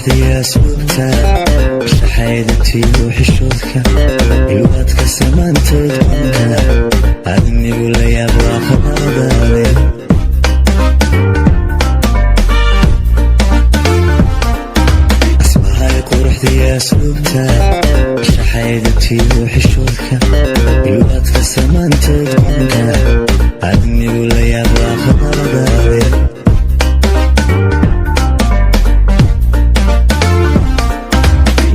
Quruxdiya asluubta, shaxaydatiyo xishoodka, ilwaadka samaanteed banka, adnigu la yaab waa khabardaade. Asmahay quruxdiya asluubta, shaxaydatiyo xishoodka, ilwaadka samaanteed banka, adnigu la yaab waa khabardaade.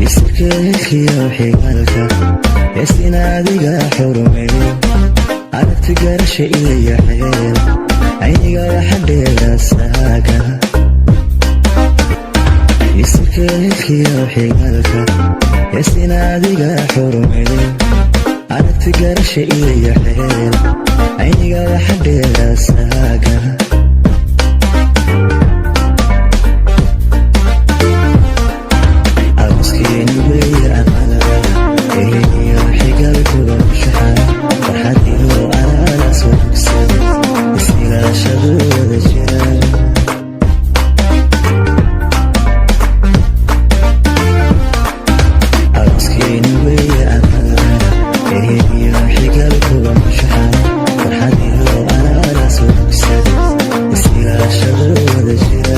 Isirkeelkiyo xigaalka heestina adiga xurmeeyo, aragti garasha iyo xeel ayniga waxadheera saaga. Isirkeelkiyo xigaalka heestina adiga xurmeeyo, aragti garasha iyo xeel ayniga waxadheera saaga. Arooskeenni weeye aqalada, eheliyo xigaalkuba mushaxa, farxad iyo alaala soo bugsada, isilaashadu wada jira. Arooskeenni weeye aqalada, eheliyo xigaalkuba mushaxa, farxad iyo alaala soo bugsada, isilaashadu wada jira.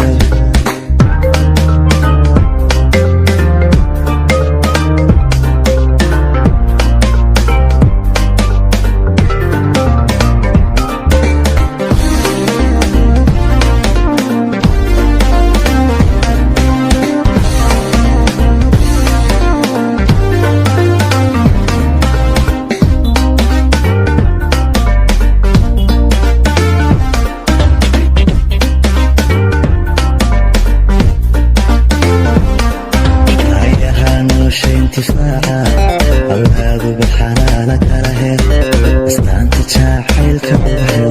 Ayahaa nolosha intifaaca, awlaadu baxanaana kala hel, astaanta jacaylka ubaxlo,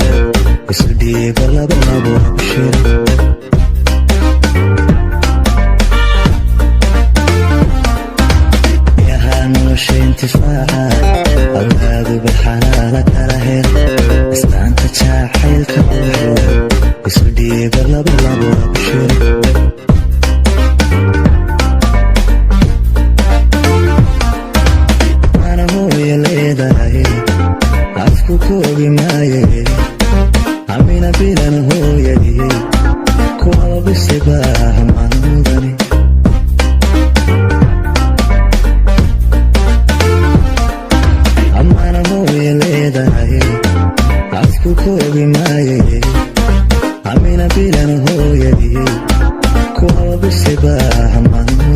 isu dhiiba labo labo abshir. Ayahaa nolosha intifaaca, awlaadu baxanaana kala hel, astaanta jacaylka ubaxlo, isu dhiiba labo labo abshir. Ana hooya leedahay afku koobi maaye, amina bilan hooyadii kuwabisibaa manudani. Amana hooya leedahay afku koobi maaye, amina bilan hooyadii kuwabisibaa manudani.